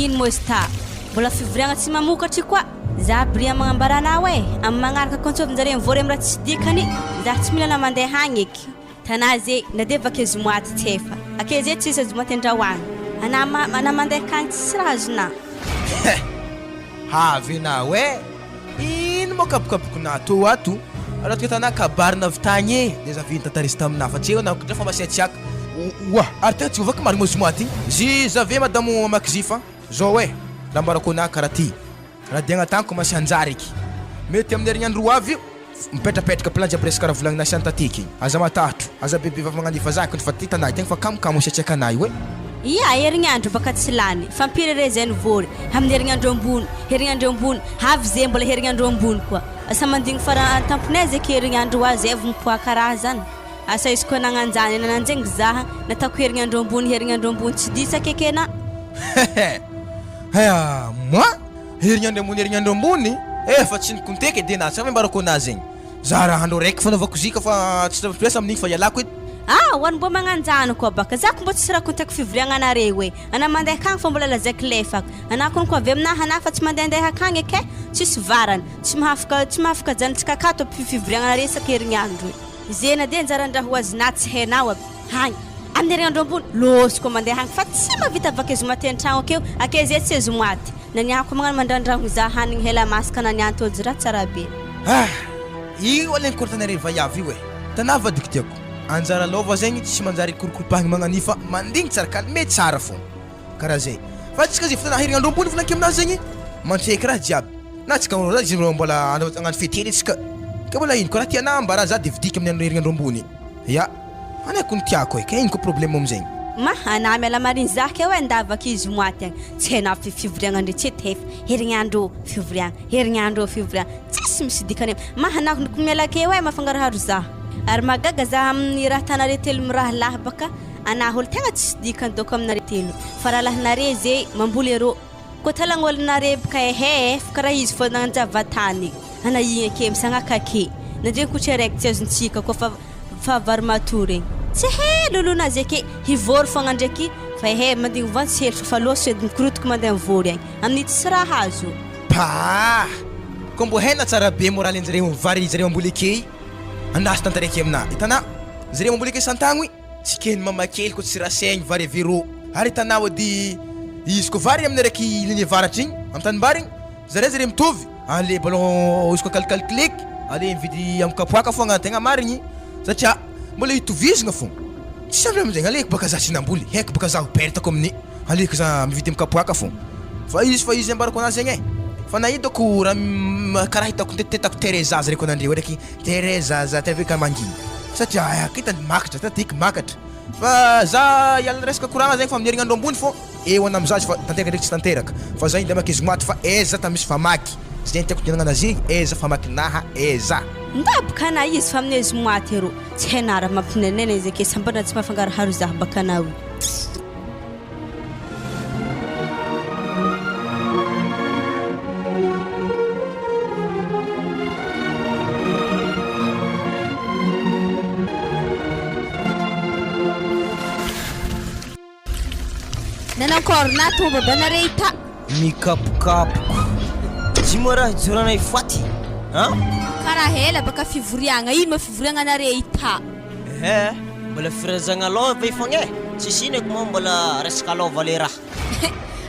Nagnino moa izy ta? Mbola fivoriagna tsy mamokatry koa. Za bria magnambara anao e, amin'ny magnaraka ko antsôvinjare mivory amin'ny raha tsisy dikany, za tsy mila na mandeha agny eky. Tanà ze, na de vake zomoaty tsy efa. Ake ze tsisy azomoaty andrahoagna. Anà ma, anà mandeha akagny tsisy raha azonà. Heh! Avy enao eh! Ino moa kabokabokinà tô ato? Raha tonga tanà kabary nahavitagny e! Dia za vita tantara izy taminà fa tsy eo anà ndra fa masiatsiaka. Oa! Ary tegna tsy voavaky marigny moa zoma ty? Zy zave madamo mamaky zy fa zao eh! Raha ambarako anà karaha ty, raha diagna tagny commence hanjary eky. Mety amin'ny herignandro ho avy io, mipetrapetraka plan jiaby resaka raha volagnina asiany taty eky. Aza matahotro, aza bebe vava magnano efa zaka fa ty tanà ty tegna fa kamokamo asiatsiaka anà io eh! Ia, herignandro baka tsy lany, fa impiry re zay nivory, amin'ny herignandro ambony, herignandro ambony, avy ze mbola herignandro ambony koa. Asa mandigny fara antamponay ze ke herignandro ho azy zay vao mipoaka raha zany. Asa izy koa nagnanjany nananjegny zaha, nataoko herignandro ambony herignandro ambony tsy diso akekena. Hehe ah moi herignandro ambony herignandro ambony eh fa tsy nikonteka edy enah tsara ambarako anah zegny za raha andro raiky fanaovako zika fa tsy stress amin'igny fa ialako edy. Ah ho any mbô magnanjany koa baka za ko mbô tsisy raha konteko fivoriagna anareo e anah mandeha akagny fa mbola lazaiko lefaka anah kony ko avy aminah anah fa tsy mandehandeha akagny eky e tsisy varany tsy mahafaka tsy mahafaka ajanontsika akato aby fivoriagna anareo isaky herignandro e ze na de anjarandraha ho azonah tsy hainao aby hagny amin'ny herignandro ambony lôsy koa mandeha hagny fa tsy mahavita avake zoma aty antragno akeo ake ze tsy zoma aty naniako magnano mandrandragno za hanigny hela masaka nanianty ôjy raha tsara be. Ah! Io anie ny korontana vaiavy io e! Tanà vadiko tiako. Anjara lova zegny tsy manjary ikorokoropahigny magnan'io fa mandigny tsara calme tsara fô. Karaha zay. Fa antsika zay fotoana herignandro ambony volagniko aminazy zegny mantseky raha jiaby. Na antsika izy mbola hagnano fety hely antsika. Ka mbola ino koa raha tianà ambara za de vidiko amin'ny herignandro ambony. Ya. Anay ko ny tiako e. Ka ino koa problème amizegny. Ma, anà miala marigny zah keo e andavaka izy moaty agny. Tsy hainà fi fivoriagna ndre tsy ety efa herignandro fivoriagna, herignandro fivoriagna. Tsisy misy dikany ma, anà ko miala akeo e mafangaroharo zah. Ary mahagaga zah amin'ny raha atanare telo mirahalahy baka anah olo tegna tsisy dikany dôko aminare telo. Fa rahalahinare ze mamboly arô. Koa talagnôlinare baka ehe fa karaha izy fô nagnanjava tany. Ana igny ake misagnaka ake. Nandre kotry araiky tsy azontsika koa fa fa vary matory igny. Tsy he lolonazy ake hivory fogna ndraiky fa ehe mandigny vantsy hely fa fa loso edy mikorotoko mandeha mivory agny. Amin'ny tsisy raha azo. Pah! Ko mbô hena tsara be moraly anjareo am vary zareo amboly ake i. Andraso tantaraiky aminà. Hitanà? Zareo mamboly ake santagno i, tsy keny mamakely ko tsy rasaigny vary avy erô. Ary hitanà ody izy ko vary amin'ny araiky ligne avaratra igny, am tanimbary igny, zareo zare mitovy, ale ballon izy ko calcalculeky, ale mividy am kapoaka fogna tegna marigny, satria mbola itovizagna fogna. Tsy avy amizegny aleko baka za tsy namboly, haiko baka zaho perte-ko amin'ny. Aleoko za mividy am kapoaka fô. Fa izy fa izy ambarako anazy zegny e. Fa na hitako raha karaha hitako tetako terre zaza reko anandreo ndraiky terre zaza terre ka mangina. Satria akita ny makatra tadiky makatra. Fa za hiala resaka koragna zegny fa amin'ny herignandro ambony fô eo ana amza izy fa tanteraka ndraiky tsy tanteraka. Fa za inday makizy maty fa aiza ta misy famaky. Zegny tiako tenenana anazy aiza famaky-naha aiza. Ndaboka ana izy fa aminay zoma ty arô tsy hainà raha mampinenenena izy ake sambatra tsy mahafangaroharo zah bakanao. Nanakôry na tô babanare ita. Mikapokapoko. Tsy moa raha hijoranay faty an? Karaha ela baka fivoriagna, ino ma fivoriagna nare ita? Ehe, mbola firazagna lova i fogna e, tsisy ino eky moa mbola resaka lova le raha.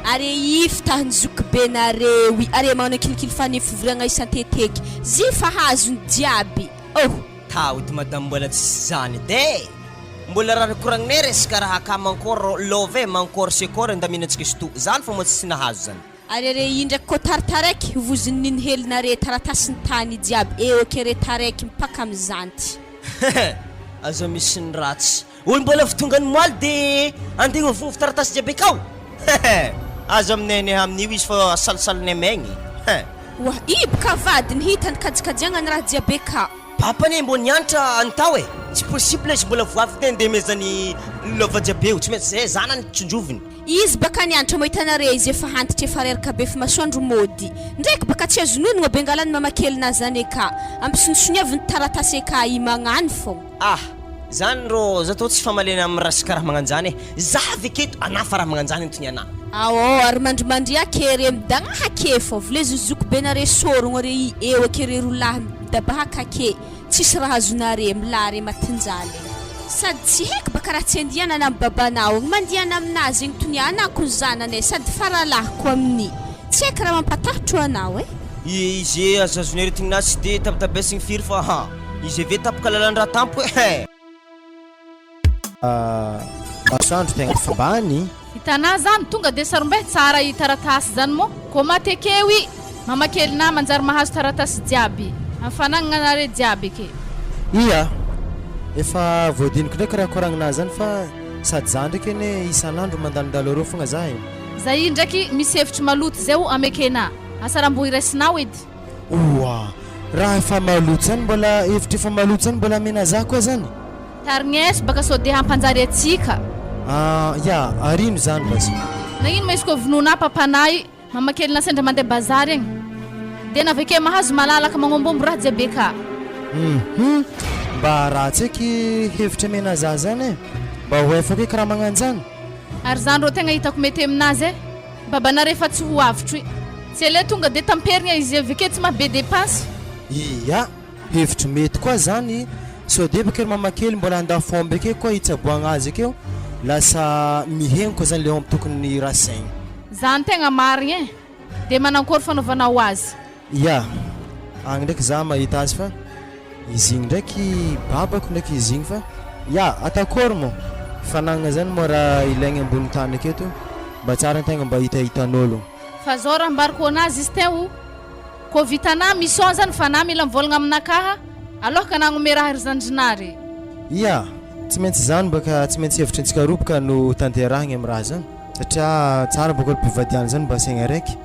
Are ify tahin'ny zokibe nareo i, are magnano kilikily fany fivoriagna isan-teteky, zy fa hazony jiaby oh. Taody madame mbola tsisy zany edy e! Mbola raha koragninay resaka raha ka mankôry lova e, mankôry sekôry andaminantsika izy to, zany fô moa tsisy nahazo zany. Ary are i ndraiky kô taritaraiky vozony niny helinare taratasin'ny tany jiaby e ok re taraiky mipaka am zanty. Aza misy ny ratsy. Olo mbola vao tonga ny moaly de andeha hiovovy taratasy jiaby akao? Aza mineneh amin'io izy fa salisalinay maigny. Oa i bka vadiny hitany kajikajiagna ny raha jiaby eka. Papa anie mbô niantra any tao e! Tsy possible izy mbola voavy de andeha mezany lova jiaby eo, tsy maintsy zay zanany tsinjoviny. Izy baka niantra moa hitanare izy efa antitra efa reraka be fa masoandro mody ndraiky baka tsy azo nonogna be ngalany mamakelina zany eka ampisonisoniaviny taratasy eka i magnano fogna. Ah! Zany rô za tô tsy famalena am raha sy karaha magnanjany e! Za avy aketo anà fa raha magnanjany antony anà. Aô ary mandrimandria ake re midagna ake fô vle zozoky be nare sôrogno re i eo ake re rolahy midabahaka ake tsisy raha azonare milà re matinjaly egny. Sady tsy haiko baka raha tsy andianana am babanao igny mandiana aminazy igny toniana ako ny zanany e sady faralahiko aminy tsy haiko raha mampatahotro anao e. Izy azazon'ny aretigna tsy de tabitabesigny firy fa ha izy ave tapaka lalan-drà tampoka e. Masoandro tegna fambany. Hitanà zany, tonga de sarombehy tsara i taratasy zany moa ko maty akeo i mama kelinà manjary mahazo taratasy jiaby am fanagnana anare jiaby ake. Ia! Efa voadiniko ndraiky raha koragnina zany fa sady za ndraiky anie isan'andro mandalondalo areo fogna za e. Za i ndraiky misy hevitry maloto zay ho amekenà. Asa raha mbo iraisinao edy. Oa! Raha efa maloto zany mbola hevitra efa maloto zany mbola amena za koa zany? Tarigneso baka sao dia hampanjary atsika. Ah ya, ary ino zany basy? Nagnino ma izy koa vonoina papanahy mama kelina sendra mandeha bazary agny dia naveke mahazo malalaka magnombombo raha jiaby eka. Hum mba ratsy eky hevitra amena za zany e, mba ho efako eky raha magnanjany. Ary zany rô tegna hitako mety aminazy e, babanah refa tsy ho avotro i, tsy aleo tonga de tamperigna izy aveke tsy maha be depense. Ia, hevitry mety koa zany, sao de baka ry mama kely mbola handafo omby akeo koa hitsaboagna azy akeo, lasa mihegny koa zany le omby tokony rasaigny. Zany tegna marigny e, de manankôry fanaovanao azy? Ya, agny ndraiky za mahita azy fa izy igny ndraiky babako ndraiky izy igny fa ya atakory moa fanagnana zany moa raha ilaigny ambony tany aketo mba tsara antegna mba hitahitan'ôlogno. Fa zao raha ambarako anazy izy teo Ko vitanà mission zany fa na mila mivôlagna aminakaha aloha ka nagnome raha ry zandrinà re. Ia, tsy maintsy izany baka tsy maintsy hevitry antsika roa baka no tanterahigny am raha zany satria tsara baka olo mpivadiany zany mba asaigna araiky.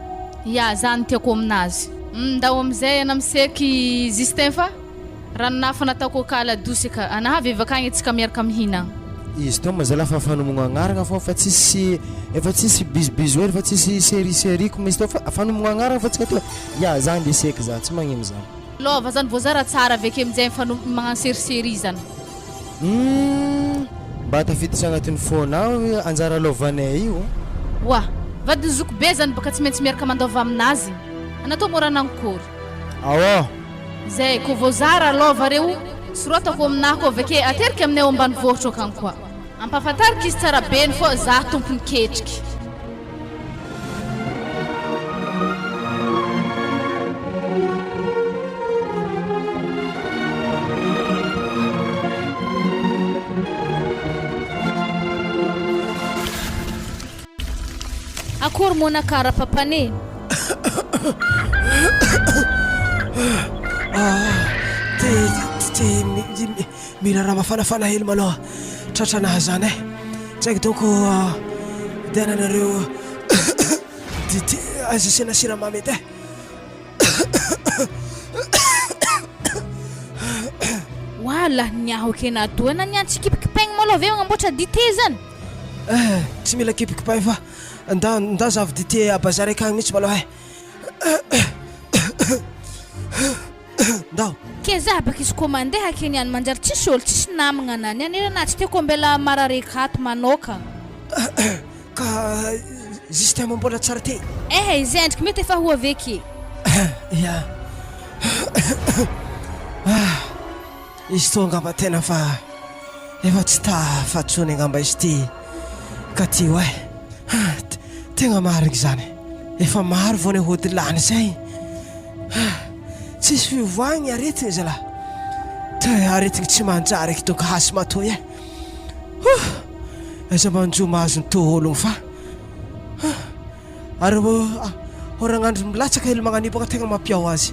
Ia, zany tiako aminazy. Humm ndao amizay ana miseky Justin fa ranon'afo nataoko aka ladosy ka ana avy avakagny tsika miaraka mihinagna. Izy tô mazala fa fanomogna agnaragna fô fa tsisy efa tsisy bisous bisous hely fa tsisy serie serie ko izy tô fa fanomogna agnaragna fô tsika tô ya za nde seky za tsy magnino zany. Lova zany voazara tsara avy ake aminjay mifano magnano serie serie zany. Humm mba tafiditra agnatin'ny fônao anjara lôvanay io. Oa! Vadin'i zoky be zany baka tsy maintsy miaraka mandôva aminazy. Anatao mora nankory. Aô! Zay ko voazara lova reo soratako aminah ko aveke ateriky aminay ao ambanivohitra akagny koa. Ampahafantariko izy tsara be ny fô zah tompony ketriky. Akory moa naka rapapane. Te te mila raha mafanafana hely malôha tratranahy zany e. Tsy haiko dônko dehananareo dite aza asiana siramamy edy e. Walah niaho kena toa na niantsy kipikipaigny malôha ve magnamboatra dite zany. Eh, tsy mila kipikipay fa nda nda zavo dite a bazary akagny mihitsy malôha e. Ndao. Kezaha baka izy koa mandeha ake niany manjary tsisy olo tsisy namagna na niany ery anah tsy tiako ambela marare akato manokagna. Ka justement mbola tsara ty. Ehe izay endriky mety efa ho avy eke. Ya. Ah. Izy toa angamba tena fa efa tsy tafa tsony angamba izy ity ka ty oay. Tegna marigny zany. Efa maro vao ny hody lany zay. Tsisy fivoahagny aretigny zalahy. Te aretigny tsy manjary eky donc hasy matoy e. Huh! Aiza manjo mahazo ny tohologno fa. Ary oragnandro milatsaka hely magnanio bôka tegna mampiao azy.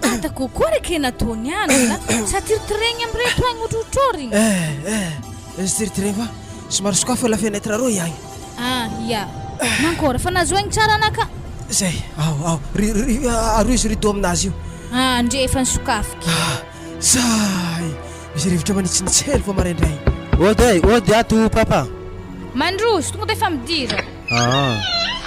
Ata kokoa re ke nataony any la. Sa tiritiregny amy reto agny otrotrorigny. Eh eh, izy tiritiregny fa somary sokafy la fenêtre rô iagny. Ah ya. Mankôry fa nahazo aigny tsara anà ka. Zay, ao ao, ry ry aroy izy rideau aminazy io. Ah ndre efa nisokafiky. Ah, zay. Misy rivotra manitsinitsy hely vao maraindray. Ody e, ody ato papa. Mandroso, tonga dia efa midira. Aa,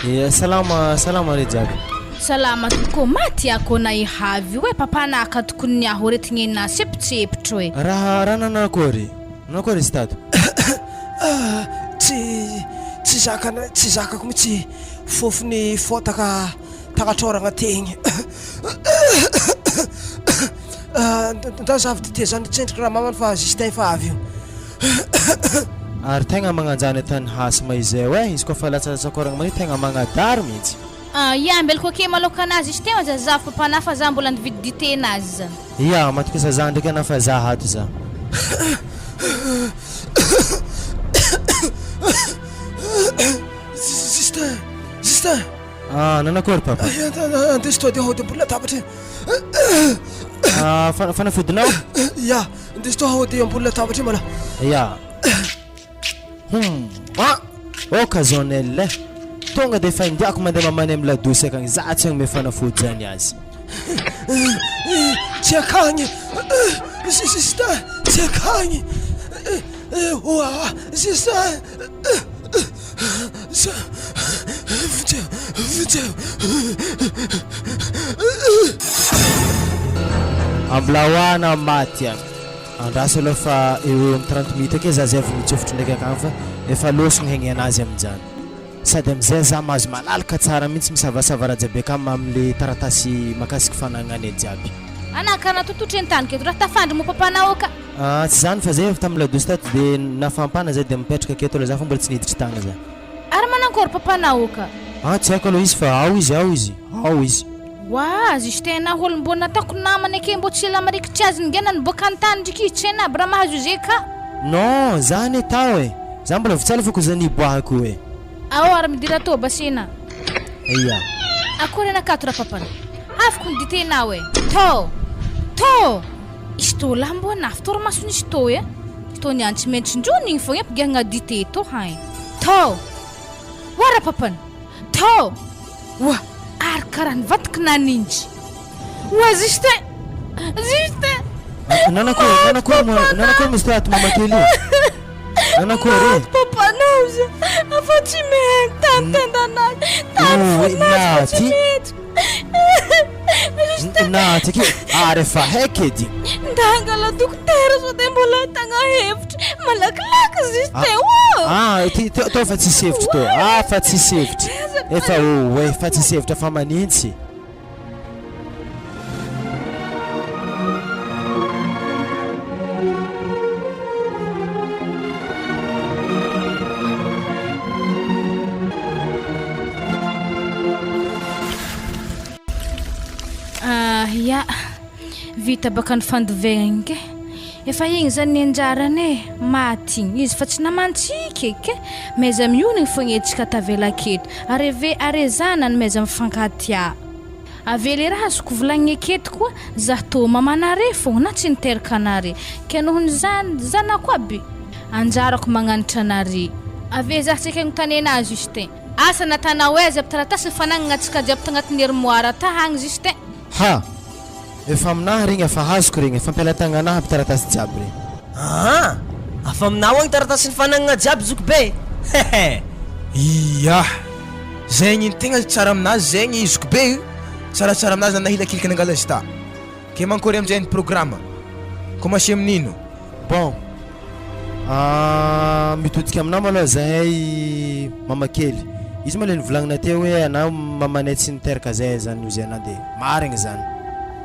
ia salama salama re jiaby. Salama tompoko, maty ako na i Havy io e, papa naka tokony ny aho aretigny na sepotsepotra e. Raha raha nanao akory? Nanao akory izy tato? Tsy zakana, tsy zakako mihitsy fofon'ny fotaka takatr'oragna tegny. Ndao zavy dite zany tsendriky ramamany fa Justin efa avy io. Ary tegna magnanjany atany hasma izay oe, izy koa fa latsalatsakoragna magnio tegna magnadary mihitsy. Ia, ambelako ake maloka anazy izy teo aza zavy papana fa za mbola nividy dite nazy zany. Ia, matokisa za ndraiky anah fa za ato za. Justin! Justin! Ah, nanakory papa? Andeso to dia hody ambony latabatra e. Ah, fanafodinao? Ia, andeso to hody ambony latabatra e malà. Ia. Hum, ah! Occasionnel eh. Tonga dia efa indiako mandeha mamany amin'ny ladosy akagny, za tsy hagnome fanafody zany azy. Tsy akagny! Justin, tsy akagny! Oa, Justin! Vonjeo! Vonjeo! Amblaoana maty a! Andraso aloha fa eo eo amin'ny trente minutes ake za zay vao mitsofotro ndraiky akagny fa efa lôso ny haigny anazy aminjany. Sady amizay za mahazo malalaka tsara mintsy misavasava raha jiaby akagny amle taratasy makasiky fanagnanay jiaby. Anaka natototry ny tany keto raha tafandry moa papanao ka. Ah tsy zany fa zay avy tamin'ny ladosy tato de nafampana zay de mipetraka aketo aloha za fa mbola tsy niditry tagny za. Ary manankory papanao ka. Ah tsy haiko aloha izy fa ao izy ao izy ao izy. Wa Justin na olo mbô nataoko namana ake mbô tsy ela marikitry azy nge naniboaka antany ndriky izy tsy haina aby raha mahazo ze ka. Non za anie tao e! Za mbola votsala foko za niboahako e! Ao ary midira tô basena. Ia. Akory anakato rapapana. Avoko ny dite nao e! Tô! Tô! Izy tô lahy mbô nafy torimasony izy tô e! Tô niany tsy maintsy ndrony igny fogna ampigiahagna dite tô hay. Tô! Oa rapapana! Tô! Oa! Ary karaha nivadiky naninjy. Oa Justin! Justin! Nanakory, nanakory moa, nanakory misy ato mama kely io? Nanakory e? Papanao za, afa tsy mety tany tendanazy, tany fonazy fa tsy mety. Justin. Na ty ary efa haiko edy. Ndangala dokotera sao dia mbola ahitagna hevitra malakilaky Justin ô. Ah, ty tô fa tsisy hevitra tô. Ah, fa tsisy hevitra. Efa ô, eh, fa tsisy hevitra fa manintsy. Ah, ya. Vita baka ny fandovegna igny ke. Efa igny zany ny anjarany e, maty igny izy fa tsy namantsika e ke. Maiza mionigny fogna etsika tavela aketo. Ary eve are zanany maiza mifankatia. Ave le raha azoko volagniny aketo koa, zah tô mamanare fogna na tsy niteraka anare. Ke nohon'izany, zanako aby, anjarako magnanatra anare. Ave zah tsy eky agnotanena Justin. Asa natanao aiza aby taratasy ny fanagnana antsika jiaby tagnatin'ny armoire ta agny Justin. Ha! Efa aminahy regny efa azoko regny, efa ampialatagnanahy aby taratasy jiaby regny. Aa! Afa aminao agny taratasin'ny fanagnana jiaby zoky be e! Hehe! Ia! Zegny ny tegna tsara aminazy zegny zoky be io, tsaratsara aminazy na nahilakilaka nangala azy ta. Ke mankôry amizay ny programa? Commencer amin'ino? Bon, mitodika aminao malôha zahay mama kely, izy moa le nivolagnina teo hoe anao mamanay tsy niteraka zay zany ozy anah de marigny zany,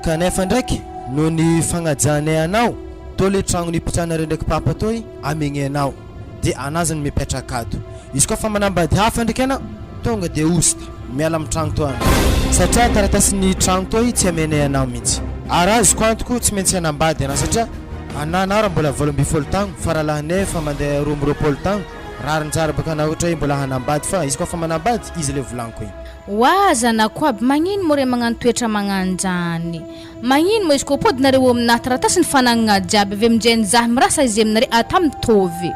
kanefa ndraiky noho ny fagnajanay anao tô le tragno nipitranareo ndraiky papa toy amegny anao. de anah zany mipetraka ato, izy koa fa manambady hafa ndraiky anah tonga de osta miala am tragno toa anah satria taratasin'ny tragno toa tsy amenay anah mintsy, ary azoko antoko tsy maintsy hanambady anah satria anah anah raha mbola 18 tagno fa rahalahinay efa mandeha 22 tagno, rariny tsara baka anah ohatra hoe mbola hanambady fa izy koa fa manambady izy le volagniko igny. Oa zanako aby magnino moa re magnano toetra magnanjany? Magnino moa izy koa pody nareo aminah taratasy ny fanagnana jiaby avy aminjay ny zah mirasa izy aminare ata mitovy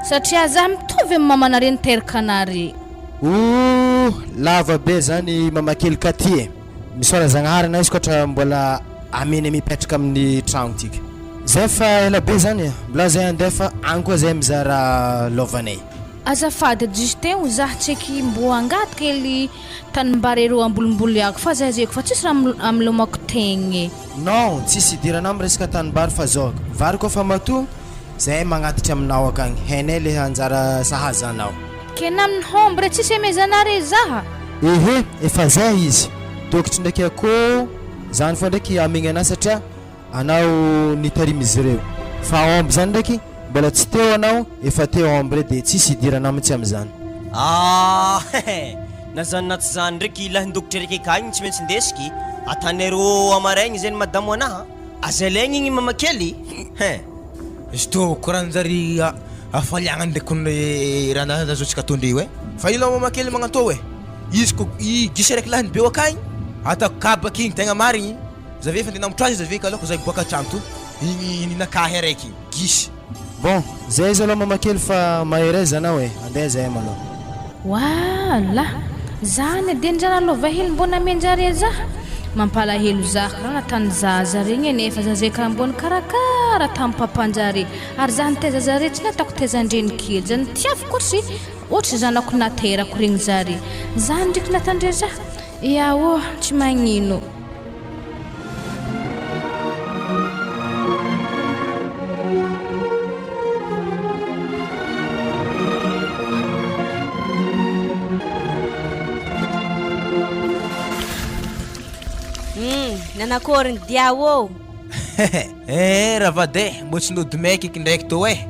satria zah mitovy amy mamanare niteraka anare. Ooh lava be zany mamakely ka ty e! Misaora Zagnahary anah izy koa mbola amene mipetraka amin'ny tragno tika. Zay fa ela be zany e! Mbola zay andeha fa agny koa zay mizara lôvanay. Azafady Justin o zah tsy eky mbô angataka hely Tanimbary ero ambolimboly ako fa zay zeko fa tsisy raha amilomako tegna e. Non, tsisy idirana am resaka tanimbary fa zao, vary koa fa matoa, zahay magnatitra aminao akagny, hainay le anjara sahaza anao. Ke naminy hombre re tsisy amezanare zaha. Ehe efa zay izy tokotry ndraiky akoho zany fô ndraiky amegny anah satria anao nitarimy izy ireo fa aomby zany ndraiky mbola tsy teo anao efa teo aomby reo de tsisy idirana mintsy amizany. Ah he na zany na tsy zany ndraiky lahin-dokotra raiky akagny tsy maintsy ndesiky atanareo amaraigny zegny madamo anaha aza alaigny igny mamakely he. Izy tô ko raha nanjary hafaliagna ndraiky ny raha nahazoantsika ataondreo e! Fa ino mama kely magnatô e! Izy ko i gisa raiky lahiny beo akagny ataoko kabaka igny tegna marigny za ve efa ndeha nambotra azy za ve ka alôka za hiboaka an-tragno to igny ninakahy araiky igny gisa. Bon, zay izy aloha mama kely fa mahereza anao e, andeha zahay malôha. Wallah! Zany edy njara lova hely mbô namenjare zah! Mampalahelo zah karaha natany zaza regny e nefa za zay karaha mbô nikarakara tam papanjare ary zah nitaiza zare tsy nataoko taizandreny kely za nitiaviko ohatry ohatry zanako naterako regny zare zany ndreky natandre zah! Eaoh tsy magnino. Hum, nanakôry ny dia ô? Eh ravady eh, mbô tsy nody maiky eky ndraiky tô eh!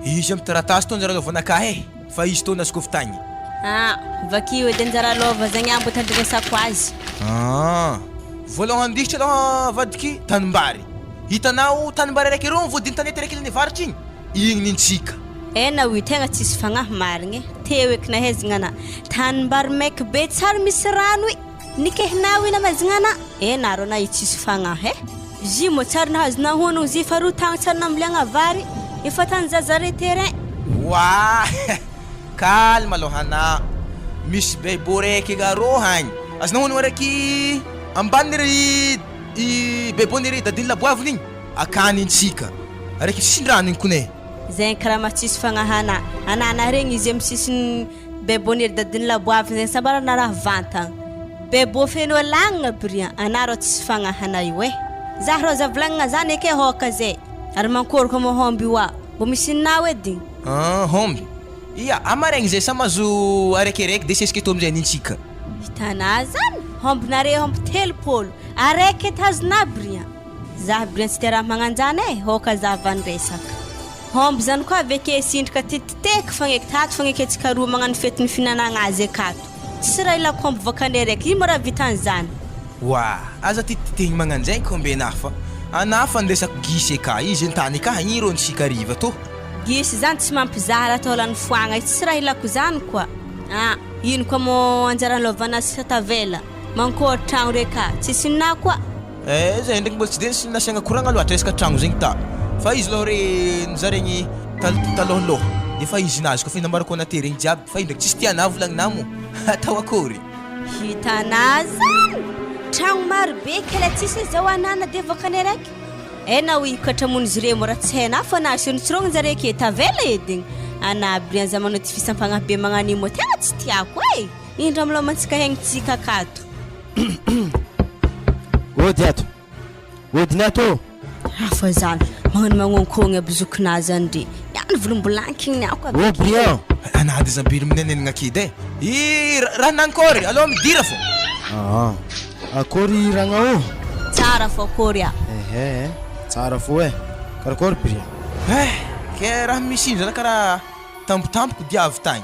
Izy amy taratasy tô anjara lôvanakahy eh, fa izy tô nasiko avy tagny. Ah, vakio edy anjara lôva zegny ah mbô tandrinesako azy. Ah, voalohany indrindra aloha avadiky tanimbary. Hitanao tanimbary araiky eroa voadiny tanety araiky ilany avaratra igny? Igny nintsika. Enao io tegna tsisy fagnahy marigny e, teo eky nahaizagna ana, tanimbary maiky be tsary misy rano i, nikehinao i namazigna ana, enà rô na io tsisy fagnahy e, zy moa tsary nahazo nahonogno zy fa roa tagno tsary namboliagna vary, efa tany zaza re terrain. Oa! Calme aloha anà, misy baibo raiky arô agny, azonao honogno araiky ambaniny ry i baibon'ny ry dadin'ny laboaviny igny, akany ntsika, araiky sisin-drano igny kone. Zegny karaha maha tsisy fagnahana anana regny izy amy sisiny baibo-n'i ry dadin'ny laboaviny zegny sambarana raha vantagna. Baibo feno alagnina bria ana rô tsisy fagnahana io eh. Zah rô za volagnina zany eke hôka zay. Ary mankôry koa mahômby oa. Mbô misy inona edy? Ah homby. Ia, amaregny zay samy azo araikiaraiky de sesika eto amizay nintsika. Hitanà zany? Hombinare homby 30, araiky eto azonà bria. Zah bria tsy tia raha magnanjany e, hoka zah van-dresaka. Homby zany koa avy ake sindrika tititeky fagneky tato fagneky antsika roa magnano fetin'ny fihinanagna azy akato. Tsisy raha ilako homby voakanay araiky, ino moa raha vitan'izany? Oa, aza tititehigny magnanjegny komby anah fa anah fa ndesako gisa eka, izy an-tany eka agny rô ntsika hariva tô. Gisa zany tsy mampizaha raha atao lany foagna, tsisy raha ilako zany koa. Ah, ino koa mô anjaran'ny lôvana sisa tavela? Mankôry tragno re ka, tsisy nina koa. Eh zay ndraiky mbola tsy de nisy nasiagna koragna loatra resaka tragno zegny ta, fa izy lôha re nizaregny tal- talohaloha efa izy nazy koa fa nambarako anaty regny jiaby fa io ndraiky tsisy tianà volagnina moa atao akôry? Hitanà zany! Tragno maro be kela tsisy zao anana de voakanay raiky. Enao io ka tramon'izy ireo mora tsy hainà fa na asehony tsirogny zare ke tavela edy igny. Anà aby rianza manao ty fisampagna be magnano io moa tegna tsy tiako e! Indro am lômantsika haignintsika akato. Ody ato. Odiny ato ô! Hafa zany, magnano magnonkogny aby zokinà zany re. Niany volombolanky igny niako aby Ô Brian! Anà de zambiry minenenegna kedy e! I raha nankôry? Alô midira fô! Aa! Akôry ragna ô! Tsara fô akôry a! Ehe eh, tsara fô eh! Karakôry Brian? Eh! Ke raha misy ino zany karaha tampotampoko dia avy tagny.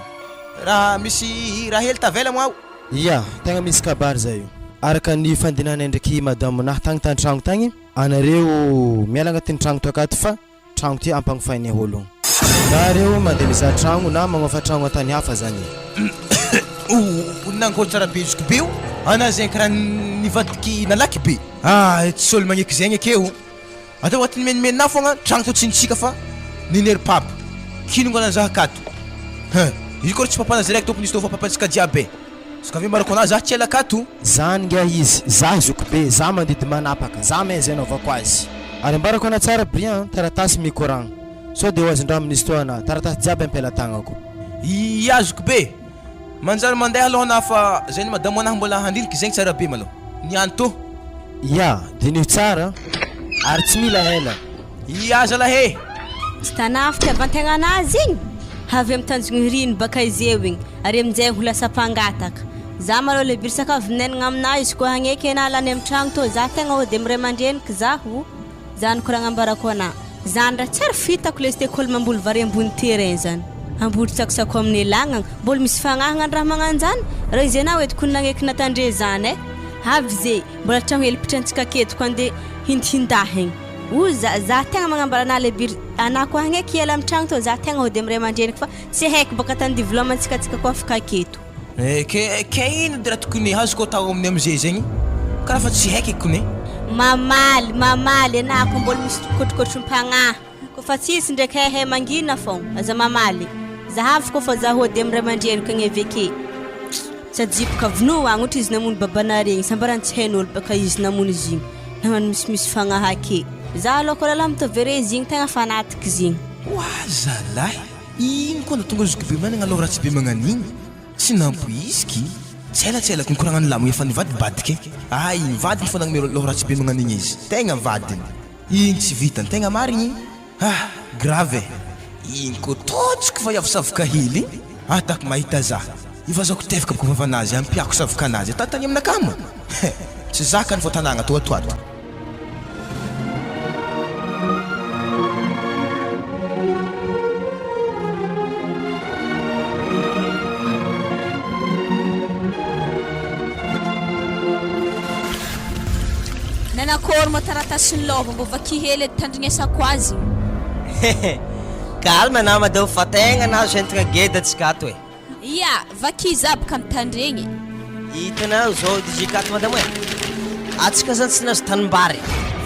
Raha misy raha hely tavela moa ao. Ia, tegna misy kabary zay io. Araka ny fandinahanay ndraiky madame nahy tagny tan-tragno tagny, anareo miala agnatin'ny tragno to akato fa tragno ty ampagnofainay ôlogno. Na areo mandeha mizaha tragno na magnofa tragno an-tany hafa zany e. Ooh nankôry tsara be zoky be o, anà zegny karaha nivadiky nalaky be. Ah tsisy ôlo magneky zegny akeo. Atao agnatin'ny menomenona fogna tragno tô tsy nitsika fa ninery papa. Kinogno anazaha akato. Hein! Io kôry tsy papanazy raiky tompony izy tô fa papantsika jiaby e. Izy ka ve mbarako anazy za tsy ela akato. Zany ngiah izy, za zoky be, za mandidy manapaka, za mahay zay anaovako azy. Ary ambarako ana tsara Brian an, taratasy mikoragna, sao de ho azon-draha amin'izy toa ana, taratasy jiaby am-pelatagnako. Ia zoky be! Manjary mandeha aloha anah fa zay ny madamo anah mbola handiniky zegny tsara be malôha. Niany tô. Ia, diniho tsara ary tsy mila ela. Ia zalahy e! Tsy tanà fitiavan-tegna anazy igny. Avy amy tanjogny rino baka izeo igny, ary aminjay ho lasa mpangataka. Za malôha le birsaka avy minenagna aminà izy koa hagneky enà lany amy tragno tô za tegna hody amy ray aman-dreniko zaho, zany koragna ambarako anà. Zany raha tsary fitako lesy te kôly mamboly vary ambony terrain zany. Hamboly tsakotsako amin'ny elagnagna, mbôla misy fagnahagna ny raha magnanjany? Raha izy anà hoentiko nagneky natandre zany e! Avy ze, mbola tragno hely pitrantsika aketo ko ande hindihindahigny. O za, za tegna magnambara anà le bir, anà koa hagneky hiala amy tragno tô za tegna hody amy ray aman-dreniko fa tsy haiko bôka tany divilômantsika antsika koa afaka aketo. Eh ke ke ino de raha tokony azoko atao aminy amizay zegny? Karaha fa tsy haiko kone. Mamaly, mamaly anah ko mbola misy kotrokotrom-pagnahy. Ko fa tsisy ndraiky hehe mangina fogna. Aza mamaly. Zahavo ko fa zah hody amy ray aman-dreniko agny aveke. Sady zipoka vonoa agny ohatra izy namono babanare igny sambarany tsy hain'olo baka izy namono izy igny. Nagnano misimisy fagnahy ake. Zah aloha ko lalahy mitovy are izy igny tegna fanatika izy igny. Oa zalahy! Ino koa nahatonga zoky be managna lôha ratsy be magnan'igny? Tsy nampoiziky. Tsy ela tsy ela ko nikoragnan'i Lamo efa nivadibadika e. Ay, ny vadiny fô nagnome lôha ratsy be magnan'igny izy. Tegna vadiny. Igny tsy vitany. Tegna marigny igny. Ah, grave e. Igny koa tôtsiko fa hiavy savoka hely igny. Atako mahita za. Ivazako tevaka bôka vavanazy, ampiako savokanazy. Atatany aminakahy moa. He, tsy zakany fô tanagna tô ato ato. Nanakôry moa taratasin'ny lôva mbô vaky hely edy tandrignesako azy igny. Calme nama dao fa tegna nahazo entagna geda tsika ato e. Ia, vaky za boka mitandregny e. Hitanao zao DJ Kat madamo e, atsika zany tsy nahazo tanimbary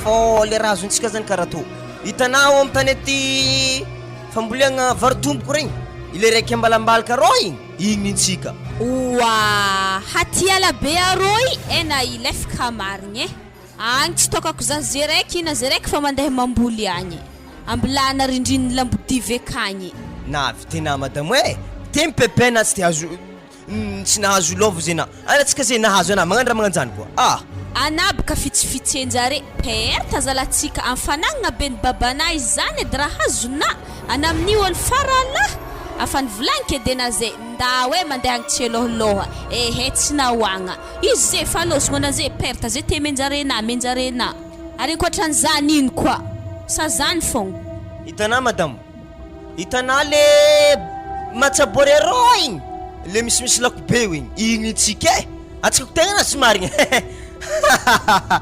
fô le raha azontsika zany karaha tô, hitanao am tanety famboleagna vary tomboko regny, ile raiky ambalambalika arô igny, igny nintsika. Oa, hatiala be arô i ena ilefka marigny e. Agny tsy tokako za ze raiky na ze raiky fa mandeha mamboly agny. Ambilana rindrin'ny lambodia akagny. Navy tena madamo e! Teny pepe na tsy te hazo tsy nahazo love ze na ana tsika ze nahazo ana magnano raha magnanjany koa ah! Ana boka fitsifitsenjare perte zalatsika am fanagnana be ny babanay zany edy raha azona ana aminio olo faralahy afa nivolagny kede na ze ndao e mandeha agny tsielôhilôha ehe tsy nahoagna izy ze fa lôzogno ana ze perte ze te menjare na menjare na. Ary ankoatran'izany ino koa? Sa zany fogna? Hitanà madamo, hitanà le matsabory arô igny, le misimisy lako be io igny, igny tsika e! Antsika ko tegna tsy marigny hahahaha.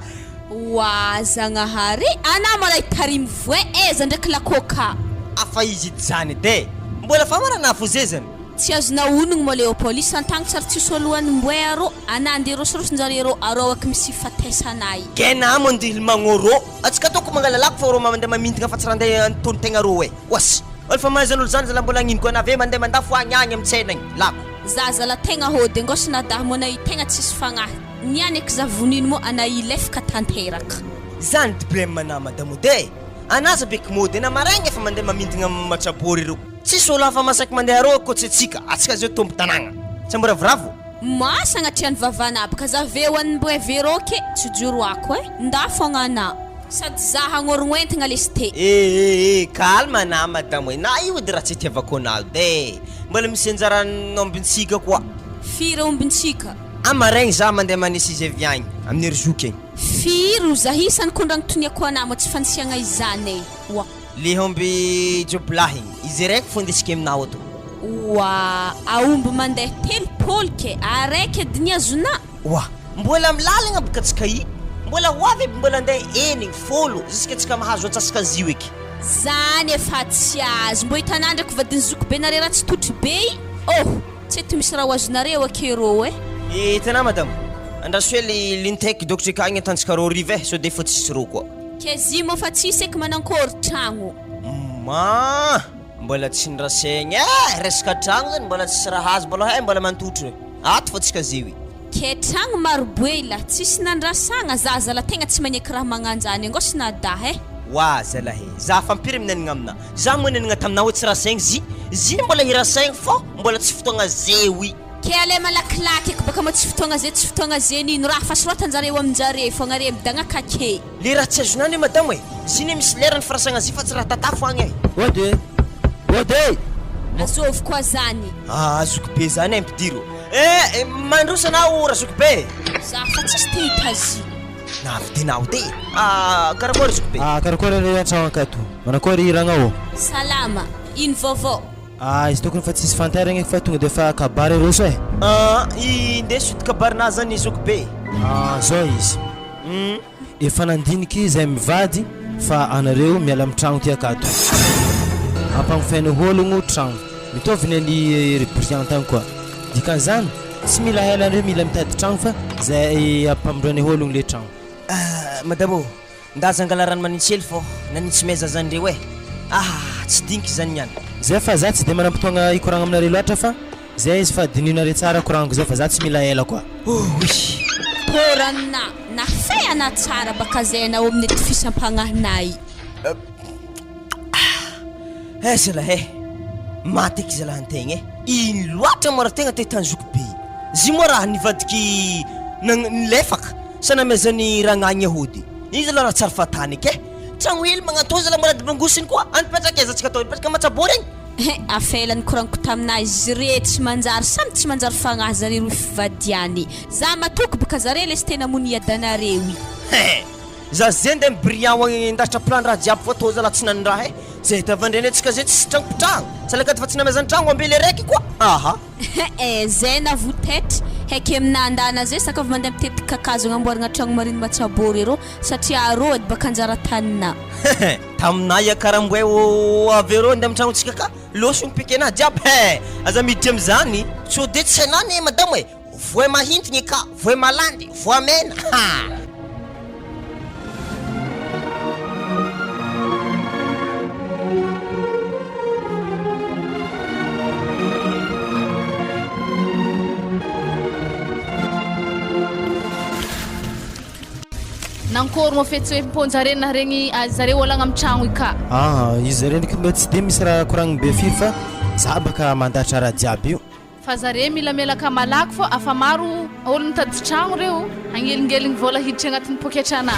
Oa Zagnahary e! Anà mbola hitarimy voay aiza ndraiky la coca? Afa izy edy zany edy e! Mbola famarana fo zezany. Tsy azonao onogno moa Léopold, isan-tagno tsary tsisy olohan'ny mboe arô, anà andeha rosirosonjare rô arô aky misy ifatesana i. Gena mandily magnô rô. Atsika ataoko mangala lako fa rô mandeha mamintigna fa tsy raha andeha antono tegna rô e. Oas. Olo fa mahaizan'olo zany zala mbola agnino koa na ve mandeha mandafo agny agny am tsena agny. Lako. Za zala tegna hody angôsy nadahy moa na i tegna tsisy fagnahy. Niany aky za vonino moa ana i lefka tanteraka. Zany dblème ana madamody e. Ana aza beky mody ana maraigna efa mandeha mamintigna matsabory reo. Tsisy olo hafa masaky mandeha arô ankoatsy atsika. Atsika zao tompo tanagna. Tsy amboravoravo. Ma sagnatria ny vavanà baka za ve ho an'ny mboe vero ke tsy joroako e! Nda fogna anà. Sady za hagnôrogno entagna lesy te. Eh eh eh calme anà madamo e, na io edy raha tsy itiavako anao de mbola misy anjaran'ombintsika koa. Firy ombintsika? Amaraigny za mandeha manisy izy avy agny amin'ny ry zoky agny. Firy o za isany kondragnotoniako anà moa tsy fanisiagna izany e! Oa. Le omby jobolahy igny, izy raiky fo indesiko aminao ato. Oa, aomby mandeha 30 ke, araiky edy ny azonà. Oa, mbola amy lalagna boka tsika i, mbola ho avy aby mbola andeha enigny, fôlo, jusque tsika mahazo antsasaka zio eky. Zany efa tsy azo, mbô hitanà ndraiky vadin'i zokibenareo raha tsy totry be i, oh! Tsy eto misy raha ho azonareo aky rô eh. Hitanà madamo, andraso hely linteko dokotra akagny atantsika rô riva eh, sao de efa tsisy rô koa. K'aizy moa fa tsisy eky manankôry tragno. Ma! Mbola tsy nirasegny eh! Resaka tragno zany mbola tsisy raha azo mbola hay mbola mantotro eh! Ato fa tsika zeo eh! Ke tragno maro boe lah tsisy nandrasagna za zala tegna tsy magneky raha magnanjany angôsy na dahy eh! Wa zalahy eh! Za fampiry minenigna amina? Za moa nenigna taminao hoe tsy rasegny zy zy mbola hirasegny fô mbola tsy fotoagna zeo i. Ke ale malakilaky eky baka moa tsy fotoagna ze tsy fotoagna ze nino raha fa soratanjareo aminjare fogna re midagna kake. Le raha tsy azonao anie madamo e! Zy ne misy lerany firasagna zy fa tsy raha tatafo agny e! Ody e! Ody e! Azovy koa zany. Ah zokibe zany e ampidiro eh mandroso anao razokibe. Za fa tsisy te hitazina. Nahavitinao ty ah karakory zokibe. Ah karakory re antragno akato. Manakory hiragnao. Salama, ino vaovao? Ah izy tokony fa tsisy fantarigny eky fa tonga de fa kabary aroso eh. Ah indeso ity kabarinah zany zokibe. Ah zao izy. Efa nandinika izay mivady fa anareo miala am tragno ty akato. Ampagnofaina hologno tragno. Mitovy ny any ry Brillant agny koa. Dikan'izany tsy mila ela anareo mila mitady tragno fa zay ampamindroanay hologno le tragno. Ah madame ô, ndaza angala rano manintsy hely fô nanintsy meza zany reo eh! Ah tsy diniky zany niany. Zay fa za tsy de manam-potoagna hikoragna aminareo loatra fa Zay izy fa dinihonareo tsara koragniko zay fa za tsy mila ela koa. Ouii. Pôranina nafay ana tsara baka zay anao amin'ny ety fisampagnahinay. Eh zalahy eh! Maty eky zalahy antegna eh! Ino loatra moa raha tegna te hitany zoky be? Zy moa raha nivadiky nagn- nilefaka sa namezan'ny ragnagny hody? Iny zalahy raha tsary fahatany eky eh! Tragno hely magnatô zalahy mbola bangosiny koa any mipetraka aiza antsika tô? Mipetraka Matsabory agny? He, afela nikoragniko taminah izy re tsy manjary samy tsy manjary fagnahy zare roy fivadiany. Za matoky boka zare lesy tena monia danareo i. He, za ze nde mi-brillant agny ndasitra plan raha jiaby fô tô zala tsy nandraha e, zay tavandreny antsika zay tsisy tragno mpitragno, salakady fa tsy namezany tragno ambele raiky koa aha. He, zay na votetry, heky aminah ndana zay sakavy mandeha mitetiky kakazo agnamboaragna tragno mariny matsabory arô satria arô edy baka anjara taninah. He, taminah iakaramboay ô avy arô nde amy tragnontsika ka lôso mipika anah jiaby he, aza miditra amizany, sao de tsy hainah anie madamo e, voay mahintigny ka, voay malandy, voamena ha. Nankôry moa fihetseham-pon-jare naharegny zareo alagna amy tragno i ka. Aa izy zare ndraiky mba tsy de misy raha koragniny be firy fa za baka mandatra raha jiaby io. Fa zare mila melaka malaky fô afa maro olo mitady tragno reo hagnelingeligny vôla hiditry agnatin'ny pôketranà.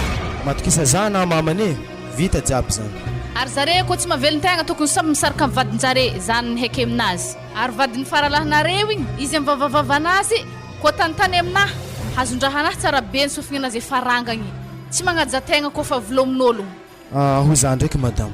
Matokisa za na mamany e, vita jiaby zany. Ary zare koa tsy mavelon-tegna tokony samy misaraka amy vadin-jare, zany ny haiky aminazy. Ary vadin'ny faralahinareo igny, izy amy vavavavanazy, Koa tantany aminah, hazondrahanah tsara be ny sofignanazy efa rangagny. Tsy magnaja tegna koa fa vilomin'ologno. Ah hoy za ndraiky madama.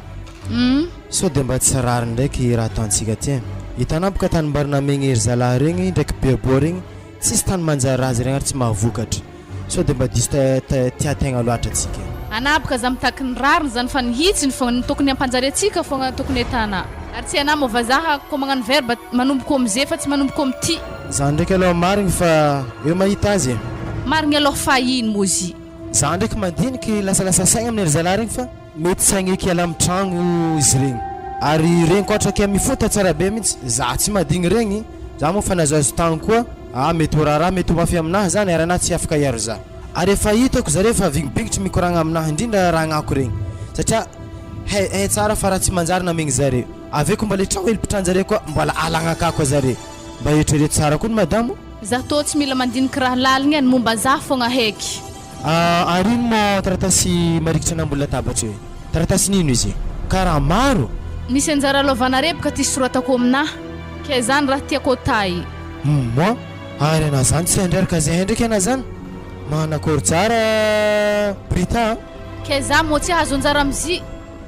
Hum. Sao dia mba tsy rariny ndraiky raha ataontsika ty e. Hitanao boka tanimbary namegny ery zalahy regny ndraiky beaboa regny tsisy tany manjary raha zay regny ary tsy mahavokatra. Sao dia mba diso tia tegna loatra tsika. Anah boka za mitaky ny rariny zany fa ny hitsiny fogna ny tokony hampanjary atsika fogna tokony etana. Ary tsy anah moa vazaha ko magnano verbe manomboko amze fa tsy manomboko am ty. Za ndraiky aloha marigny fa eo mahita azy e. Marigny aloha fa ino moa zy. Za ndraiky mandiniky lasalasa saigna amin'ery zalahy regny fa mety tsy hagneky hiala amin'ny tragno izy regny. Ary regny koa hatraky amy fota tsara be mintsy za tsy madigny regny, za moa fa nazoazo tagny koa, ah mety ho raharaha mety ho mafy aminahy zany ary anahy tsy afaka hiaro za. Ary efa hitako zare fa vignibingitry mikoragna aminahy indrindra ragnako regny satria hay hay tsara fa raha tsy manjary namegny zare. Avy eo ko mba le tragno helipitranjare koa mbola alagnakà koa zare. Mba eritrereto tsara koa ny madamo. Za tô tsy mila mandiniky raha laligny e, ny momba za fogna heky. Ary ino moa taratasy marikitra anambony latabatra io e? Taratasin'ino izy? Ka raha maro? Misy anjara lovanareo boka ty soratako aminah, ke zany raha tiako atay. Hum moa ary anah zany tsy handreraka zahay ndraiky anah zany? Manakôry tsara Brita a! Ke za moa tsy hahazo anjara amzy,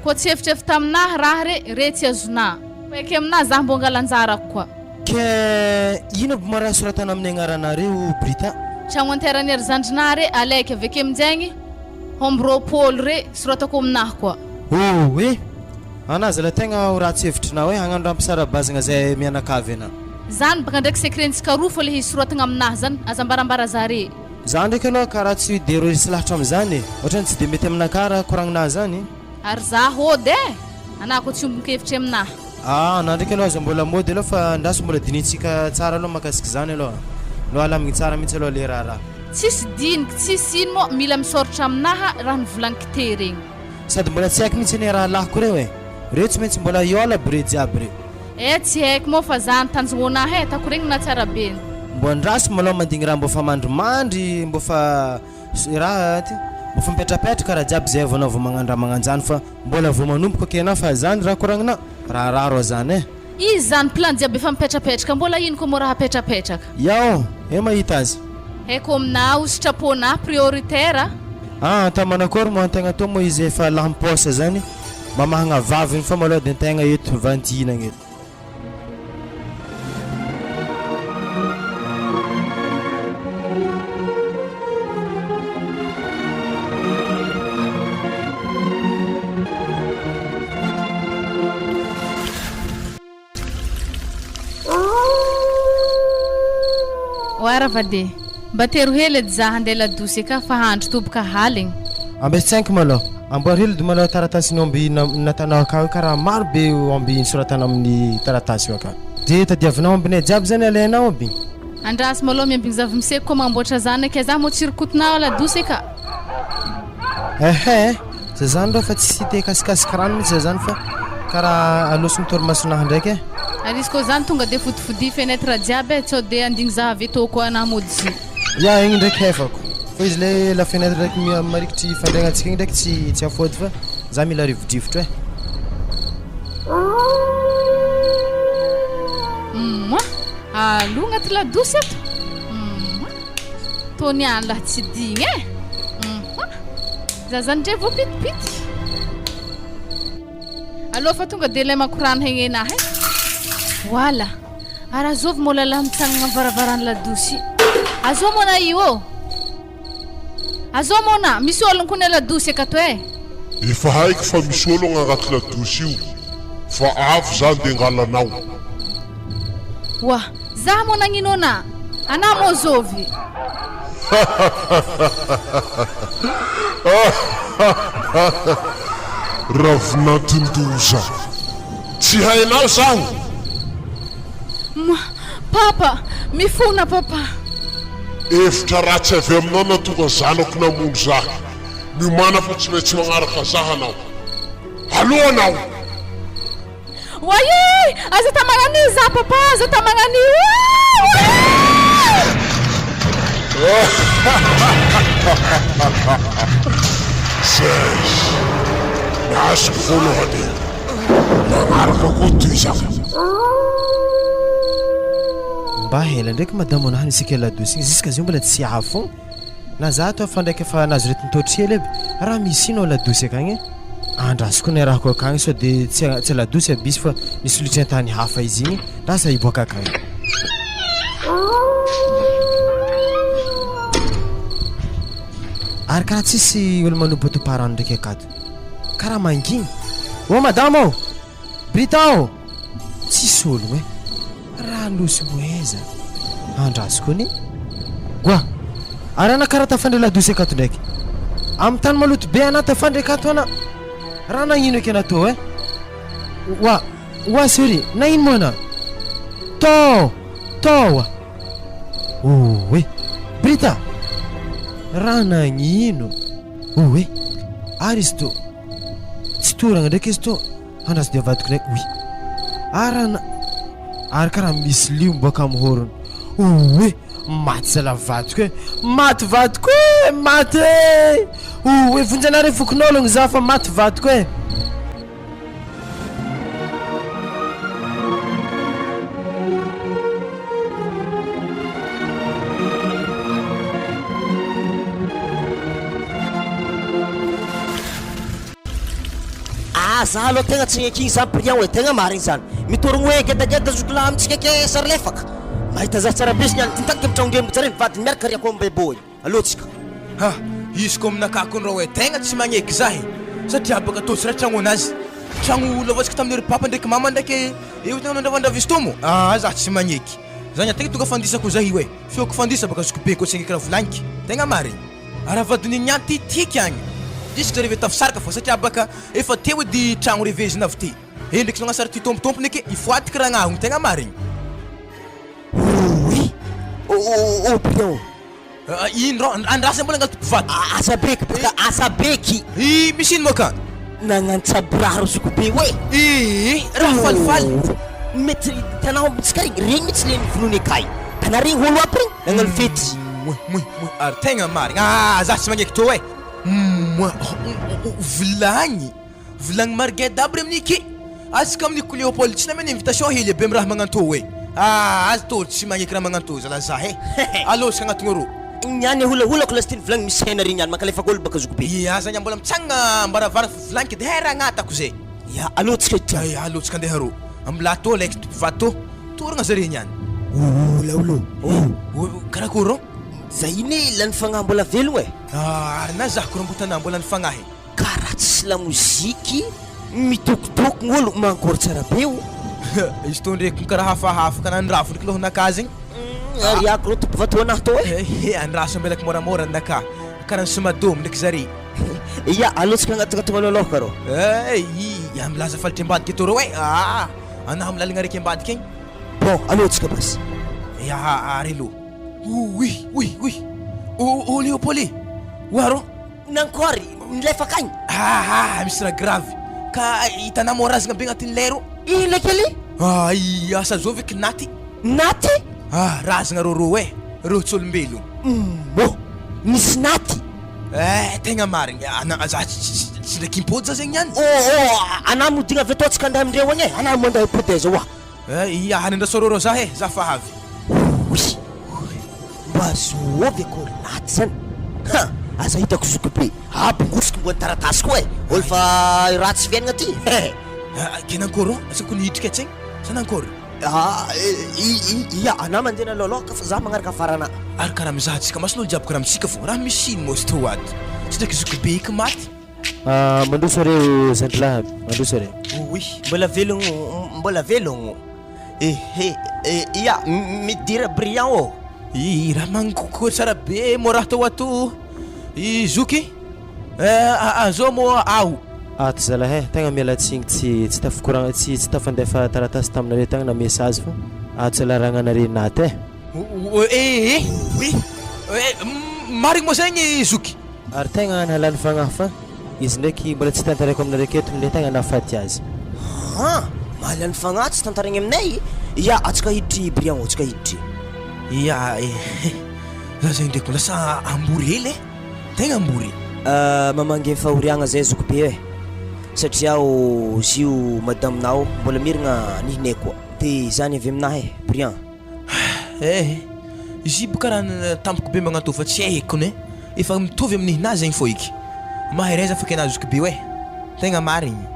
koa tsy efitrefitra aminah raha re, re tsy azonah. Koa eky aminah zah mbô angala anjarako koa. Ke ino aby moa raha soratana amin'ny agnaranareo Brita? Tragno anteran'i ry zandrinah re alaiky avy ake aminjaigny omby 20 re soratako aminah koa. Oh eh! Anah zala tegna ho ratsy hevitrinao eh, hagnano raha ampisara-bazagna zay mianakavy anah. Zany baka ndraiky secret-ntsika roa fô le izy soratagna aminah zany, aza ambarambara zare. Za ndraiky aloha karaha tsy de resy lahatra amizany e, ohatrany tsy de mety aminakahy raha koragninah zany. Ary za hody eh! Anah koa tsy ombon-kevitry aminah. Ah, anah ndraiky aloha aza mbola mody aloha fa andraso mbola dinihintsika tsara aloha mahakasika izany aloha. Aleo alamigny tsara mihitsy aloha le raharaha. Tsisy diniky, tsisy ino moa, mila misaoritra aminaha raha nivolagniko te regny. Sady mbola tsy haiko mihitsy anie rahalahiko reo e! Reo tsy maintsy mbola hiôla aby reo jiaby reo. Eh tsy haiko moa fa za ny tanjognonah eh, tako regny na tsara be. Mbô andraso malôha mandigny raha mbô fa mandrimandry, mbô fa raha ty, mbô fa mipetrapetraka raha jiaby zay vao anao vao magnano raha magnanjany fa mbola vao manomboka kay anao fa zany raha koragninao, raharaha rô zany eh. Izy zany plan jiaby efa mipetrapetraka mbola ino koa moa raha apetrapetraka. Iao, eh mahita azy. Haiko aminà ho sitraponà prioritaire a. Ah anta manakory moa antegna tô moa izy efa lamposa zany mamahagna vaviny fa malôha de antegna eto vantihinagna eto. Oa Ravade, mba tero hely edy za handeha ladosy eka fa handro toboka haligny. Ambesaiko malôha. Amboary hely edy malôha taratasin'ny omby natanao akao io karaha maro be omby nosoratana amin'ny taratasy io akao. De tadiavinao ombinay jiaby zany alainao aby. Andraso malôha miambigny zava-miseko koa mamboatra zanaka e, za moa tsy rokotinao ladosy eka. Ehe, za zany rô fa tsy te hikasikasika rano mihitsy za zany fa karaha alosony torimasonahy ndraiky e. Ary izy koa zany tonga de fodifodia fenêtre jiaby e, sao de andigny za avy eto koa anah mody zy. Ya igny ndraiky hefako, fa izy le la fenêtre raiky marikitry fandriagnantsika igny ndraiky tsy tsy afody fa za mila rivodrivotra e. Mouah! Alou agnaty ladosy ato. Mouah! Tô niany lahy tsy digny e! Mouah! Za zany ndre voapitipitiky. Alou fa tonga de lemako rano hegnenahy e. Voila! Ary azovy moa lalahy mitsangana am varavaran'ny ladosy. Azô moa na io ô! Azô moa na, misy ologno kony ladosy akato e! Efa haiko fa misy ologno agnaty ladosy io fa avy za nde ngalanao. Oa! Za moa nagnino ana? Ana moa zovy? Ravinantondoza! Tsy hainao zaho? Ma, papa! Mifona papa! Hevitra ratsy avy aminao nahatonga zanako namono zah. Miomàna fa tsy maintsy magnaraka zah anao. Aloha anao! Oay e! Aza tamagna an'io za papa, aza tamagna an'io! Zay! Nazoko voalohany io. Magnaraka koa tohizako. Mba ela ndraiky madamo anah nisika ladosy igny jusqu'à zio mbola tsy avy fogna. Na za ato efa ndraiky efa nahazo aretin-taotry hely aby, raha misy ino ao ladosy akagny e? Andraso koa ny arahako akagny sao de tsy tsy ladosy aby izy fa nisy lotry an-tany hafa izy igny, lasa hiboaka akagny. Ary karaha tsisy olo manompatopa rano ndraiky akato, karaha mangigny. Ô madama ô! Brita ô! Tsisy ologno e! Raha losy ho aiza? Andraso koa anie! Goa! Ary ana karaha tafandray ladosy akato ndraiky! Amin'ny tany maloto be ana tafandray akato ana! Raha nagnino eky ana tô e? Oa! Oa chérie! Nagnino moa ana? Tô! Tô oa! Oe! Brita! Raha nagnino? Oe! Ary izy tô! Tsy toragna ndraiky izy tô! Andraso dia avadiko ndray oui. Ary ana ary karaha misy lio miboaka amin'ny horony. Oue! Maty zala vadiko e! Maty vadiko e! Maty e! Oue! Vonjy anah re fokonologno za fa maty vadiko e! Ah za aloha tegna tsy agneky zany Brian e, tegna marigny zany. Mitorogno hoe gedageda zoky lahy amintsika ke sary lefaka. Mahita za tsara be niany ty nitadiky mitragno tsara mivady miaraka riako am bebo e. Aleo tsika. Ha! Izy ko aminakahy kony rô e, tegna tsy magneky za e, satria baka tô tsy raha tragnonazy, tragno lavatsika tamin'ny ry papa ndraiky mama ndraiky eo tegna nandravandravy izy tô mo, aa za tsy magneky, za ny tegna tonga fandisako za io e, feoko fandisa baka zoky be ko tsy agneky raha volagniky, tegna marigny. Raha vadin'i niany ty tiky agny. Diso zare ve tafisaraka fô satria baka efa teo edy tragno revezina avy ty. Endriky magnasary ty tompotompony eky ifoatiky ragnahogno tegna marigny. Ouii oh Brian. Ino rô andrasa mbola angala mpivady. Asa beky baka asa beky. Ii misy ino moa ka? Nagnano tsaboraha ro zoky be oe. Ii raha falifaly. Mety hitanao amintsika regny, regny mihitsy le novonoiny akay. Tana regny olo aby regny nagnano fety. Moin moin moin ary tegna marigny ah za tsy magneky tô eh. Moin vilagny vilagny marged aby re amin'iky. Atsika amin'i Léopold tsy namena invitation hely be am raha magnantô e! Ah aza tô tsy magneky raha magnantô zala za e! Alô tsika agnatogno arô. Niany aholaholako lasy ty nivolagny misy hena ry niany mankalefaka olo baka zoky be. Ia za niany mbola mitsangana ambaravara fa volagny kedy he raha agnatako zay. Ia alô tsika hiditra agny. Ia alô tsika andeha arô. Ambilà tô laiky tompy tô toragna zare niany. Oholaolo oh. Oh karakôry rô? Za iny lany fagnahy mbola velogno e. Ah ary na za ko rambotana mbola ny fagnahy. Karaha tsisy lamoziky mitokotoko gn'olo mankory tsara be o. Izy tô ndreky karaha hafahafa ka nandrafo ndreky lohanakahy zegny. Ary ako rô tompo vatoanahy tô e. He andraso ambelako moramora ninakahy karaha ny somadomo ndreky zare. Ia aleo tsika agnatognatogno aloha ka rô. Eh ia milaza falitry ambadika eto rô e ah anah amy lalagna araiky ambadika igny. Bon aleo tsika basy. Ia ary aloha. Ouii ouii ouii oh oh Léopold oa rô. Nankory nilefaka agny? Aha, misy raha grave. Ka hitanà moa razagna be agnatin'ny lera io? Ino le kely? Ay, asa zao ve kinaty? Naty? Ah, razagna rô rô e, reo tsy olombelogno. Mbô, nisy naty? Eh, tegna marigny, ana za tsy ndraiky hipody za zegny niany. Oh, oh, anà modigna avy eto tsika andeha amindreo agny e, anà mandeha hipody aiza oa? Eh, ia, andraso rô rô za e, za fa avy. Oy! Mba zôvy akory naty zany? Ha! Aza hitako zoky be, abongosiko mbony taratasy koa e! Olo fa ratsy fiainagna ty he! Ke nankôry ô? Asa kony hidriky atsegny sa nankôry? Ah, ia, anà mandeha nalôlôka fa za magnaraka afaranà. Ary karaha mizaha antsika mason'olo jiaby karaha amintsika fô, raha misy ino moa izy tô ato? Tsy ndraiky zoky be eky maty. Ah, mandroso are zandry lahy, mandroso are. Oy, mbola velogno, mbola velogno. Ehe, ia, midira Brian ô. I raha magnikokoa tsara be moa raha tao ato i zoky eh, zao moa aho. Ato zalahy eh, tegna miala tsigny tsy tsy tafikoragna tsy tsy tafandefa taratasy taminareo tagny na message fa ato zalahy ragnanare naty eh. Eh, eh, marigny moa zegny zoky? Ary tegna nahalany fagnahy fa izy ndraiky mbola tsy tantaraiko aminareo aketo ny tegna nahafaty azy. Haa! Mahalany fagnahy tsy tantaraigny aminay? Ya, atsika hiditry Brian ô, atsika hiditry. Ya eh, za zegny ndraiky lasa ambory hely eh, tegna ambory. Mamangy fahoriagna zay zokibe eh, satria o zio madaminao mbola mirigna nihinay koa. De zany avy aminahy eh, Brian. Eh, izy io boka raha tampoka be magnantô fa tsy haiko kony eh, efa mitovy amin'ny nihinahy zegny fô eky, mahereza fa kena zoky be oe, tegna marigny,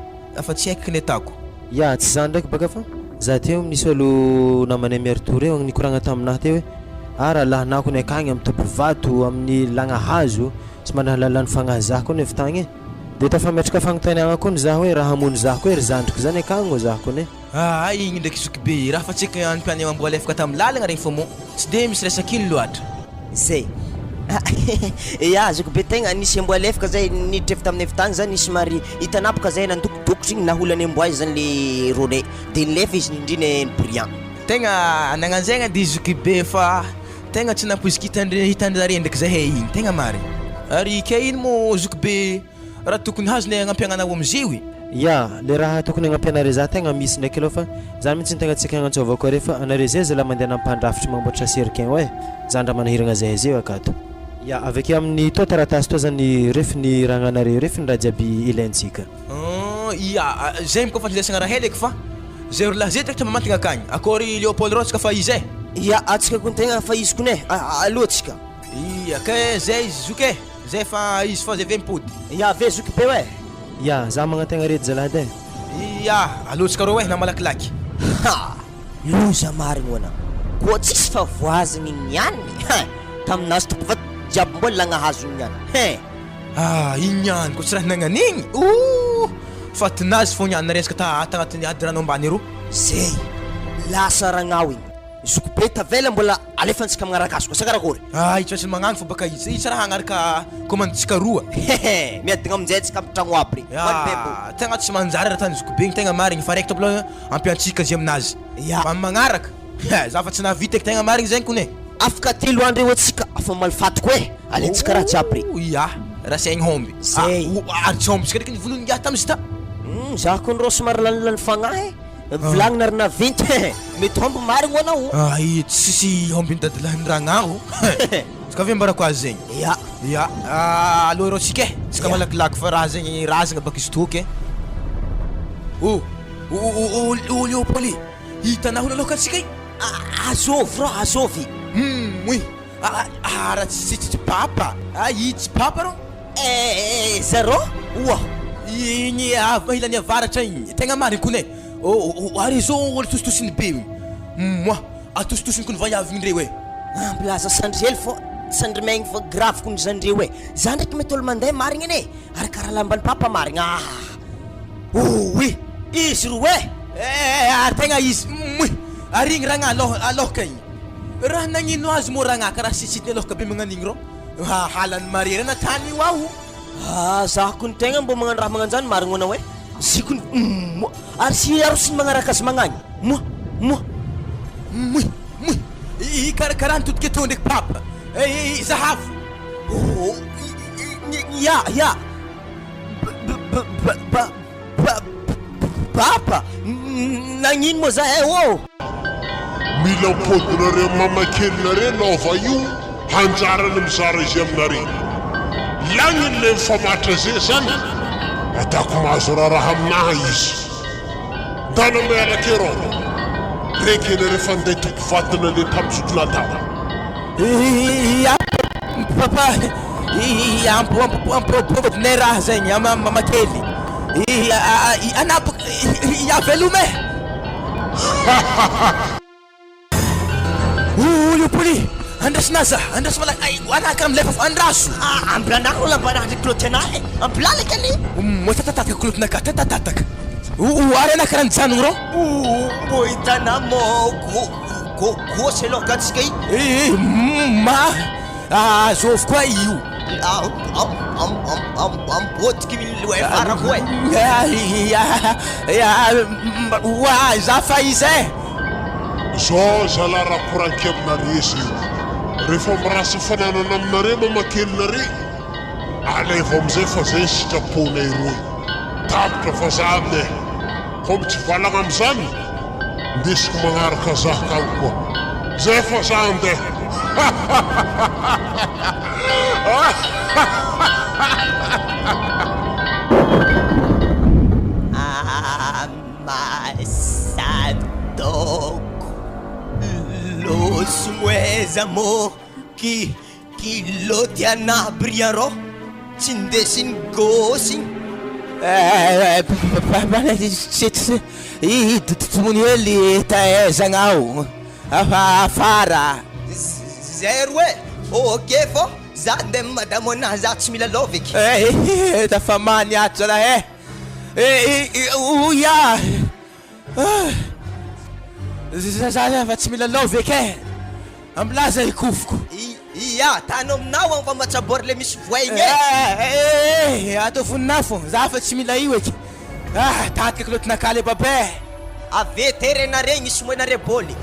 fa tsy haiko kny ataoko. Ya, tsy zany ndraiky baka fa za teo nisy olo namanay miaritory eo nikoragna taminahy teo hoe ah rahalahinah kony akagny amy tobivato amin'ny lagnahazo tsy manalalany fagnahy zah kony avy tagny e, de tafametraka fagnontaniagna kony zah hoe raha hamono zah koa ery zandriko zany akagny ô zah kony e. Aa igny ndraiky zoky be raha fa tsy haiko anmpiany amboa alefaka tam lalagna regny fô mô tsy de misy resaka ino loatra. Zay. Ya zoky be tegna nisy amboa alefaka zay niditra avy taminay avy tagny zany somary hitanapaka zay nandokodokotra igny naholany amboa izy zany le rônay de nilefa izy nindriny ny Brian. Tegna nagnanjegna edy zoky be fa tegna tsy nampoiziko hitandre hitanjare ndraiky zahay igny tegna marigny ary kay ino mô zoky be Raha tokony hazony hagnampiagna anao amizio e. Ya, le raha tokony hagnampianare za tegna misy ndraiky aloha fa za mintsy tegna tsy hagnantsôvako are fa anare zay zala mandeha nampandrafitry mamboatra cercueil oe, zany raha manahiragna zahay zay akato. Ya, avy ake amin'ny toa taratasy toa zany refy ny ragnanareo refy ny raha jiaby ilaintsika. Ya, zay mko fa nilesagna raha hela eky fa zay ro lahy zay tratry mamantagna akagny. Akôry Léopold rô tsika fa izy e. Ya, atsika kony tegna fa izy kony e, aloha tsika. Ya, kay zay izy zoky e. Zay fa izy fa zay ve mipody. Ya ve zoky be oe. Ya, za magnategna reto zalahy de. Ya, alotsika reo eh na malakilaky. Ha! Loza marigny hoana. Koa tsisy favoazagny niany hein! Taminazy tompo va jiaby mbola nahazo niany hein! Ah, igny niany koa tsy raha nagnan'igny ooh! Fa tinazy fô niany naresaka ta tagnatin'ny ady rano ambany arô. Zay! Lasa ragnao igny. Zoky be tavela mbola alefantsika magnaraka azy koa sa karakory? Ay tsy maintsy magnano fô baka izy tsy raha hagnaraka commande tsika roa. Hehe miadigna aminjay tsika am tragno aby re. Hoany bebo. Ah tegna tsy manjary raha tany zoky be igny tegna marigny fa raikitra mbola ampiantsika izy aminazy. Ya. Fa am magnaraka he za fa tsy nahavita eky tegna marigny zegny kony e. Afaka telo andro eo atsika afa mamaly faty koa e. Alentsika raha jiaby re. Ooh ya raha saigny homby. Zay. Ah ary tsy homby tsika ndraiky nivono ingahy tamy izy ta. Hum za kony rô somary lanilany fagnahy e. Volagnina ry naventy eh! Mety homby marigny ho anao. Ay tsisy homby ny dadilahin'ny ragnah o! Izy ka ve ambarako azy zegny? Ya. Ya, alô rô tsika e! Tsika malakilaky fa raha zegny razagna baka izy toky e! Oh! O Léopold, hitanao aloha antsika io? Azovy rô, azovy. Hum oui, ah raha tsy tsy papa, ah i tsy papa rô. Eh zarô oa. Igny av ilany avaratra igny, tegna marigny kony e, ary zao olo tositosiny be io, moa atositosiny kony vaiavy igny ndreo e. Ampilaza sandry hely fô sandry maigny fô grave kony zandreo e, za ndraiky mety olo mandeha marigny anie e, ary karaha lamban'i papa marigny ah oui izy roe. Eh ary tegna izy moi ary igny ragna alôha alôhaka igny raha nagnino azy moa ragna karaha sisitiny alôhaka be magnano igny rô hahalany marera na tany io aho. Ah za kony tegna mbô magnano raha magnanjany marigny anao e, zy kony moa ary sy arosony magnaraka azy magnagny moa moa. Moi moi i karaha nitodika teo ndraiky papa eh zahavo. Oh ya ya ba ba Papa, nagnino moa za eh ô? Mila ampodinareo mamakelinareo lova io hanjarany mizara izy aminare. Lagniny le mifamatra ze zany atako mahazo raraha aminaha izy. Ndana miarake rô. Reke nareo fa nday tompo vadina le tam zokina tao. Ia papa ampodinay raha zegny mamakely anapaka ia veloma e. O Leopoly andrasonà za andraso malaky anah karaha milefa fo andraso. Ambilanà rô lambanà ndraiky kilaoty-anà e ambilalaka anie. Moa tatatataka kilaotinakahy tatatataka o ary anah karaha nijanogno rô. O mbô hitanà mô gô gô gôsy alôha antsika i. Eh ma azôvy koa io. Ambôdiky lohavarako e. Oa za fa izy e. Zao zalahy raha koranky aminare zay, rehefa mirasa fananana aminare mamakelinare, alaivo amizay fa zay sitraponay roy, tapitra fa za aminy e. Ko mitsivalagna amizany, ndesiko magnaraka zah kagny koa. Zay fa zah andeha. Amasadoko los muezamo ki Kilaoty anah Brian rô tsy ndesin'ny gôsy igny. Tony hely tahaizanao afara. Zay roe ok fô za nde madamo anah za tsy mila love eky. Tafamany ato zalahy e oia. Za fa tsy mila love eky e. Ambilaza i kofoko. Ia, tany aminao agny fa matsabory le misy voay igny e. Eh, eh, atao voninafo, za fa tsy mila io eky. Ah, tatika kilotinakahy le babe. Ave terenare igny somoinare bôly.